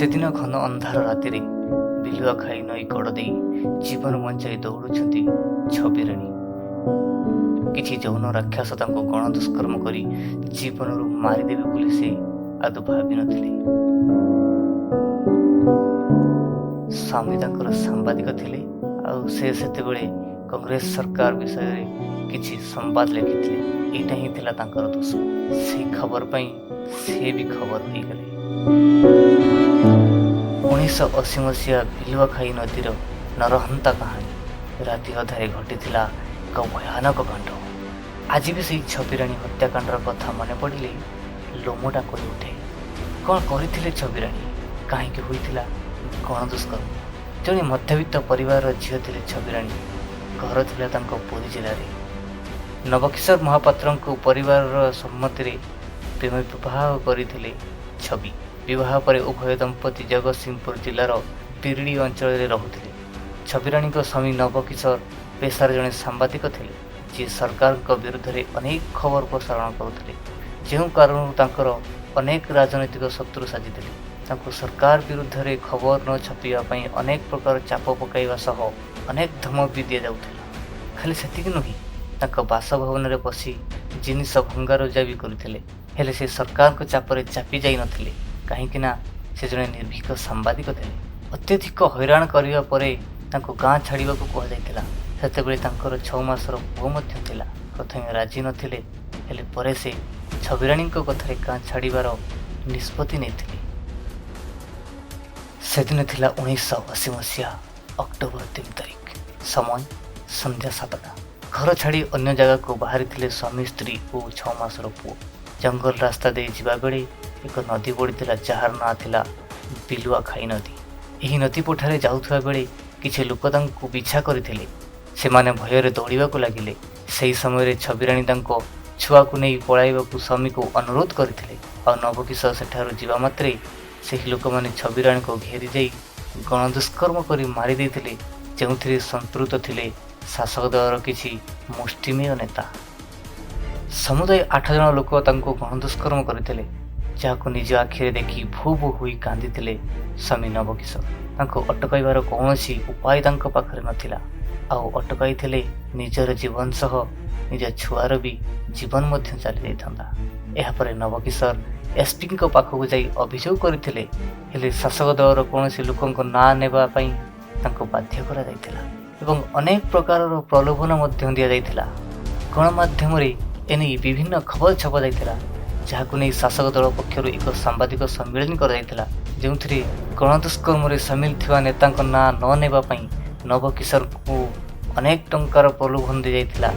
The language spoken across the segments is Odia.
ସେଦିନ ଘନ ଅନ୍ଧାର ରାତିରେ ବିଲୁଆଖାଇ ନଈ କଡ଼ ଦେଇ ଜୀବନ ବଞ୍ଚାଇ ଦୌଡ଼ୁଛନ୍ତି ଛବିରାଣୀ। କିଛି ଯୌନ ରାକ୍ଷସ ତାଙ୍କୁ ଗଣଦୁଷ୍କର୍ମ କରି ଜୀବନରୁ ମାରିଦେବେ ବୋଲି ସେ ଆଦୌ ଭାବିନଥିଲେ। ସ୍ୱାମୀ ତାଙ୍କର ସାମ୍ବାଦିକ ଥିଲେ, ଆଉ ସେ ସେତେବେଳେ କଂଗ୍ରେସ ସରକାର ବିଷୟରେ କିଛି ସମ୍ବାଦ ଲେଖିଥିଲେ। ଏଇଟା ହିଁ ଥିଲା ତାଙ୍କର ଦୋଷ। ସେଇ ଖବର ପାଇଁ ସେ ବି ଖବର ହେଇଗଲେ। 1980 ମସିହା ବିଲୁଆଖାଇ ନଦୀର ନରହନ୍ତା କାହାଣୀ। ରାତି ଅଧାରେ ଘଟିଥିଲା ଏକ ଭୟାନକ କାଣ୍ଡ। ଆଜି ବି ସେଇ ଛବିରାଣୀ ହତ୍ୟାକାଣ୍ଡର କଥା ମନେ ପଡ଼ିଲେ ଲୋମଟା କରି ଉଠେ। କ'ଣ କରିଥିଲେ ଛବିରାଣୀ? କାହିଁକି ହୋଇଥିଲା ଗଣଦୁଷ୍କର୍ମ? ଜଣେ ମଧ୍ୟବିତ୍ତ ପରିବାରର ଝିଅ ଥିଲେ ଛବିରାଣୀ। ଘର ଥିଲା ତାଙ୍କ ପୁରୀ ଜିଲ୍ଲାରେ। ନବକିଶୋର ମହାପାତ୍ରଙ୍କୁ ପରିବାରର ସମ୍ମତିରେ ପ୍ରେମ ବିବାହ କରିଥିଲେ ଛବି। ବିବାହ ପରେ ଉଭୟ ଦମ୍ପତି ଜଗତସିଂହପୁର ଜିଲ୍ଲାର ବିରିଡ଼ି ଅଞ୍ଚଳରେ ରହୁଥିଲେ। ଛବିରାଣୀଙ୍କ ସ୍ୱାମୀ ନବକିଶୋର ପେଶାରେ ଜଣେ ସାମ୍ବାଦିକ ଥିଲେ, ଯିଏ ସରକାରଙ୍କ ବିରୁଦ୍ଧରେ ଅନେକ ଖବର ପ୍ରସାରଣ କରୁଥିଲେ, ଯେଉଁ କାରଣରୁ ତାଙ୍କର ଅନେକ ରାଜନୈତିକ ଶତ୍ରୁ ସାଜିଥିଲେ। ତାଙ୍କୁ ସରକାର ବିରୁଦ୍ଧରେ ଖବର ନ ଛପିବା ପାଇଁ ଅନେକ ପ୍ରକାର ଚାପ ପକାଇବା ସହ ଅନେକ ଧମକ ବି ଦିଆଯାଉଥିଲା। ଖାଲି ସେତିକି ନୁହେଁ, ତାଙ୍କ ବାସଭବନରେ ପଶି ଜିନିଷ ଭଙ୍ଗାରୁଜା ବି କରୁଥିଲେ। ହେଲେ ସେ ସରକାରଙ୍କ ଚାପରେ ଚାପି ଯାଇନଥିଲେ, କାହିଁକି ନା ସେ ଜଣେ ନିର୍ଭୀକ ସାମ୍ବାଦିକ ଥିଲେ। ଅତ୍ୟଧିକ ହଇରାଣ କରିବା ପରେ ତାଙ୍କୁ ଗାଁ ଛାଡ଼ିବାକୁ କୁହାଯାଇଥିଲା। ସେତେବେଳେ ତାଙ୍କର 6 ମାସର ପୁଅ ମଧ୍ୟ ଥିଲା। ପ୍ରଥମେ ରାଜି ନଥିଲେ, ହେଲେ ପରେ ସେ ଛବିରାଣୀଙ୍କ କଥାରେ ଗାଁ ଛାଡ଼ିବାର ନିଷ୍ପତ୍ତି ନେଇଥିଲେ। ସେଦିନ ଥିଲା 1980 ମସିହା ଅକ୍ଟୋବର 3 ତାରିଖ, ସମୟ ସନ୍ଧ୍ୟା 7ଟା। ଘର ଛାଡ଼ି ଅନ୍ୟ ଜାଗାକୁ ବାହାରିଥିଲେ ସ୍ୱାମୀ, ସ୍ତ୍ରୀ ଓ 6 ମାସର ପୁଅ। ଜଙ୍ଗଲ ରାସ୍ତା ଦେଇ ଯିବାବେଳେ ଏକ ନଦୀ ପଡ଼ିଥିଲା, ଯାହାର ନାଁ ଥିଲା ବିଲୁଆଖାଇ ନଦୀ। ଏହି ନଦୀ ପଠାରେ ଯାଉଥିବା ବେଳେ କିଛି ଲୋକ ତାଙ୍କୁ ପିଛା କରିଥିଲେ। ସେମାନେ ଭୟରେ ଦୌଡ଼ିବାକୁ ଲାଗିଲେ। ସେହି ସମୟରେ ଛବିରାଣୀ ତାଙ୍କ ଛୁଆକୁ ନେଇ ପଳାଇବାକୁ ସ୍ୱାମୀକୁ ଅନୁରୋଧ କରିଥିଲେ। ଆଉ ନବକିଶୋର ସେଠାରୁ ଯିବା ମାତ୍ରେ ସେହି ଲୋକମାନେ ଛବିରାଣୀକୁ ଘେରି ଯାଇ ଗଣଦୁଷ୍କର୍ମ କରି ମାରି ଦେଇଥିଲେ, ଯେଉଁଥିରେ ସମ୍ପୃକ୍ତ ଥିଲେ ଶାସକ ଦଳର କିଛି ମୁଷ୍ଟିମେୟ ନେତା। ସମୁଦାୟ 8 ଜଣ ଲୋକ ତାଙ୍କୁ ଗଣଦୁଷ୍କର୍ମ କରିଥିଲେ, ଯାହାକୁ ନିଜ ଆଖିରେ ଦେଖି ଭୋ ଭୋ ହୋଇ କାନ୍ଦିଥିଲେ ସ୍ୱାମୀ ନବକିଶୋର। ତାଙ୍କୁ ଅଟକାଇବାର କୌଣସି ଉପାୟ ତାଙ୍କ ପାଖରେ ନଥିଲା, ଆଉ ଅଟକାଇଥିଲେ ନିଜର ଜୀବନ ସହ ନିଜ ଛୁଆର ବି ଜୀବନ ମଧ୍ୟ ଚାଲିଯାଇଥାନ୍ତା। ଏହାପରେ ନବକିଶୋର ଏସ୍ପିଙ୍କ ପାଖକୁ ଯାଇ ଅଭିଯୋଗ କରିଥିଲେ। ହେଲେ ଶାସକ ଦଳର କୌଣସି ଲୋକଙ୍କ ନାଁ ନେବା ପାଇଁ ତାଙ୍କୁ ବାଧ୍ୟ କରାଯାଇଥିଲା ଏବଂ ଅନେକ ପ୍ରକାରର ପ୍ରଲୋଭନ ମଧ୍ୟ ଦିଆଯାଇଥିଲା। ଗଣମାଧ୍ୟମରେ ଏନେଇ ବିଭିନ୍ନ ଖବର ଛପାଯାଇଥିଲା, ଯାହାକୁ ନେଇ ଶାସକ ଦଳ ପକ୍ଷରୁ ଏକ ସାମ୍ବାଦିକ ସମ୍ମିଳନୀ କରାଯାଇଥିଲା, ଯେଉଁଥିରେ ଗଣଦୁଷ୍କର୍ମରେ ସାମିଲ ଥିବା ନେତାଙ୍କ ନାଁ ନ ନେବା ପାଇଁ ନବକିଶୋରଙ୍କୁ ଅନେକ ଟଙ୍କାର ପ୍ରଲୋଭନ ଦିଆଯାଇଥିଲା।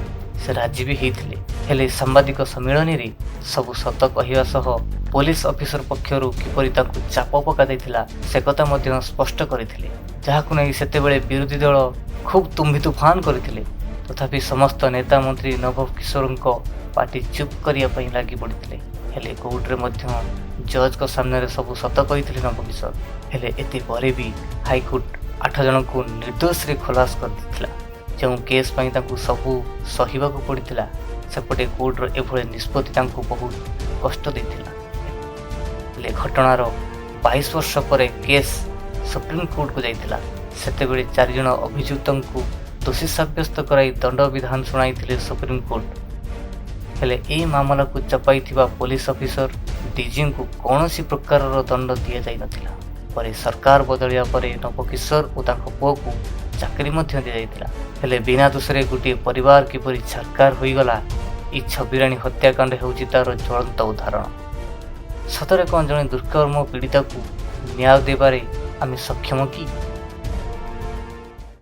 ସେ ରାଜି ବି ହେଇଥିଲେ। ହେଲେ ସାମ୍ବାଦିକ ସମ୍ମିଳନୀରେ ସବୁ ସତ କହିବା ସହ ପୋଲିସ ଅଫିସର ପକ୍ଷରୁ କିପରି ତାଙ୍କୁ ଚାପ ପକାଯାଇଥିଲା ସେ କଥା ମଧ୍ୟ ସ୍ପଷ୍ଟ କରିଥିଲେ, ଯାହାକୁ ନେଇ ସେତେବେଳେ ବିରୋଧୀ ଦଳ ଖୁବ୍ ତୁମ୍ଭି ତୁଫାନ କରିଥିଲେ। ତଥାପି ସମସ୍ତ ନେତା ମନ୍ତ୍ରୀ ନବକିଶୋରଙ୍କ ପାଟି ଚୁପ୍ କରିବା ପାଇଁ ଲାଗି ପଡ଼ିଥିଲେ। ହେଲେ କୋର୍ଟରେ ମଧ୍ୟ ଜଜ୍ଙ୍କ ସାମ୍ନାରେ ସବୁ ସତ କହିଥିଲେ ନବକିଶୋର। ହେଲେ ଏତେ ପରେ ବି ହାଇକୋର୍ଟ 8 ଜଣଙ୍କୁ ନିର୍ଦ୍ଦୋଷରେ ଖଲାସ କରିଦେଇଥିଲା, ଯେଉଁ କେସ୍ ପାଇଁ ତାଙ୍କୁ ସବୁ ସହିବାକୁ ପଡ଼ିଥିଲା। ସେପଟେ କୋର୍ଟର ଏଭଳି ନିଷ୍ପତ୍ତି ତାଙ୍କୁ ବହୁତ କଷ୍ଟ ଦେଇଥିଲା। ହେଲେ ଘଟଣାର 22 ବର୍ଷ ପରେ କେସ୍ ସୁପ୍ରିମକୋର୍ଟକୁ ଯାଇଥିଲା। ସେତେବେଳେ 4 ଜଣ ଅଭିଯୁକ୍ତଙ୍କୁ ଦୋଷୀ ସାବ୍ୟସ୍ତ କରାଇ ଦଣ୍ଡବିଧାନ ଶୁଣାଇଥିଲେ ସୁପ୍ରିମକୋର୍ଟ। ହେଲେ ଏହି ମାମଲାକୁ ଚପାଇଥିବା ପୋଲିସ ଅଫିସର ଡିଜିଙ୍କୁ କୌଣସି ପ୍ରକାରର ଦଣ୍ଡ ଦିଆଯାଇନଥିଲା। ପରେ ସରକାର ବଦଳିବା ପରେ ନବକିଶୋର ଓ ତାଙ୍କ ପୁଅକୁ ଚାକିରି ମଧ୍ୟ ଦିଆଯାଇଥିଲା। ହେଲେ ବିନା ଦୋଷରେ ଗୋଟିଏ ପରିବାର କିପରି ଛାରଖାର ହୋଇଗଲା, ଏହି ଛବିରାଣୀ ହତ୍ୟାକାଣ୍ଡ ହେଉଛି ତାର ଜ୍ୱଳନ୍ତ ଉଦାହରଣ। ସତରେ କ'ଣ ଜଣେ ଦୁଷ୍କର୍ମ ପୀଡ଼ିତାକୁ ନ୍ୟାୟ ଦେବାରେ ଆମେ ସକ୍ଷମ କି?